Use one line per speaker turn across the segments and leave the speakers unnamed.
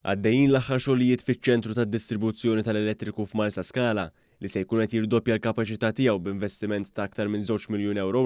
Għaddejjin l-aħħar xogħlijiet fiċ-ċentru tad-distribuzzjoni tal-elettriku f'Marsaskala li se jkun qed jirdoppja l-kapaċità tiegħu b'investiment ta' aktar minn 2.5 miljun ewro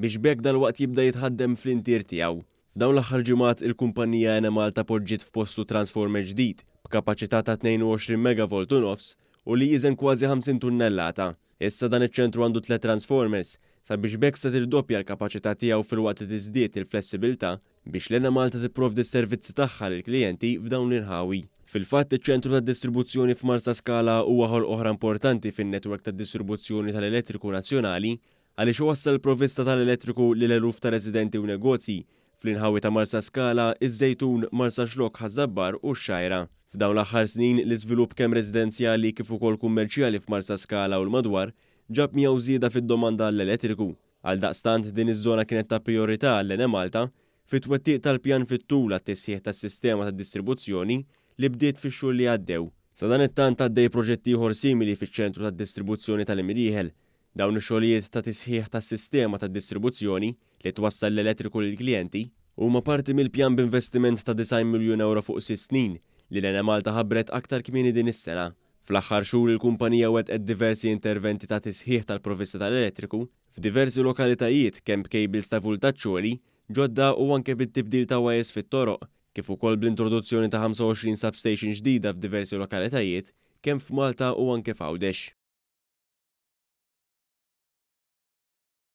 biex b'hekk dalwaqt jibda jitħaddem fl-intier tiegħu. F'dawn l-aħħar ġimgħat il-kumpanija Enemalta poġġiet f'postu transformer ġdid b'kapaċità ta' 22 megavolt u nofs u li jiżen kważi 50 tunnellata. Issa dan iċ-ċentru għandu tliet transformers sabiex b'hekk se tirdoppja l-kapaċità tiegħu filwaqt li tiżdied il-flessibilità biex l-Enemalta tipprovdi s-servizzi tagħha lill-klijenti f'dawn l-inħawi. Fil-fatt, iċ-ċentru tad-distribuzzjoni f'Marsaskala huwa ħolqa oħra importanti fin-netwerk tad-distribuzzjoni tal-elettriku nazzjonali għaliex iwassal il-provvista tal-elettriku lil eluf ta' residenti u negozji fl-inħawi ta' Marsaskala, iż-Żejtun, Marsaxlokk, Ħaż-Żabbar u x-Xgħajra. F'dawn l-aħħar snin, l-iżvilupp kemm residenzjali kif ukoll kummerċjali f'Marsaskala u l-madwar ġab miegħu żieda fid-domanda għall-elettriku. Għaldaqstant din iż-żona kienet ta' priorità għall-Enemalta fit-twettiq tal-pjan fit-tul għat-tisħiħ tas-sistema tad-distribuzzjoni li bdiet fix-xhur li għaddew. Sadanittant għaddej proġett ieħor simili fiċ-ċentru tad-distribuzzjoni tal-Imrieħel. Dawn ix-xogħlijiet ta' tisħiħ tas-sistema tad-distribuzzjoni li twassal l-elettriku lill-klijenti huma parti mill-pjan b'investiment ta' 90 miljun ewro fuq 6 snin li l-Enemalta ħabbret aktar kmieni din is-sena. Fl-aħħar xhur il-kumpanija wettqet diversi interventi ta' tisħiħ tal-provvista tal-elettriku f'diversi lokalitajiet, kemm b'cables ta' vultaġġ għoli ġodda u anke bit-tibdil ta' wires fit-toroq, kif ukoll bl-introduzzjoni ta' 25 substation ġdida f'diversi lokalitajiet kemm f'Malta u anke f'Għawdex.